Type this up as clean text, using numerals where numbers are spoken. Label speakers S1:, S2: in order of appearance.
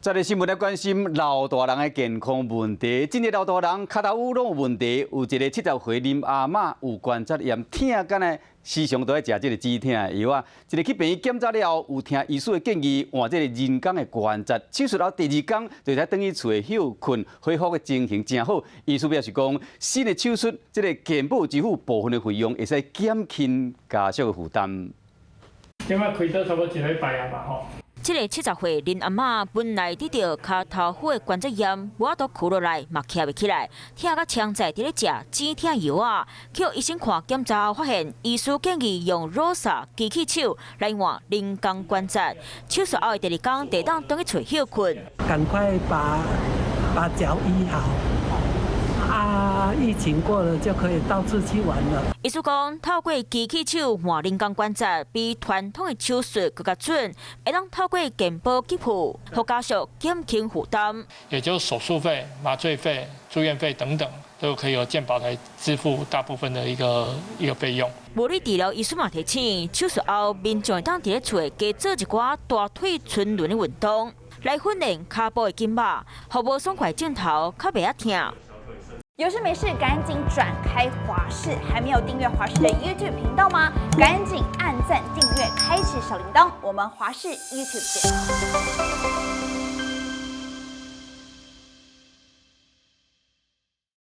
S1: 這个新聞來關心老大人的健康問題。真濟老大人跤頭趺攏有問題，有一個70歲林阿嬤有關節炎，疼敢若時常都愛食這個止疼的藥啊。一个去病院檢查了後，有聽醫師的建議換這個人工的關節。手術後第二工就會使轉去厝歇睏，恢復的情形誠好。醫師表示講，新的手術這個健保支付部分的費用，會使減輕家屬的負擔。
S2: 這擺開刀差不多一禮拜啊嘛吼。
S3: 這个70歲林阿嬤本來得著跤頭趺的關節炎，無法度屈落來，嘛徛袂起來，疼甲槍在佇咧食止疼藥啊。去予醫生看檢查後，發現醫師建議用 ROSA 機器手來換人工關節。手術後的第二工，就當轉去厝歇睏。
S4: 趕快把腳醫好。啊，疫情過了就可以到處去玩了。
S3: 醫師講，透過機器手換人工關節，比傳統的手術閣較準，會當透過健保給付，予家屬減輕負擔。
S2: 也就是手術費、麻醉費、住院費等等，都可以由健保來支付大部分的一個費用。
S3: 物理治療醫師嘛提醒，手術後民眾會當佇咧厝加做一寡大腿伸輪的運動，來訓練跤步的筋肉，予無爽快症頭較袂遐疼。
S5: 有事沒事趕緊轉開華視，還沒有訂閱華視的 YouTube 頻道嗎？趕緊按讚訂閱，開啟小鈴鐺。我們華視 YouTube 見。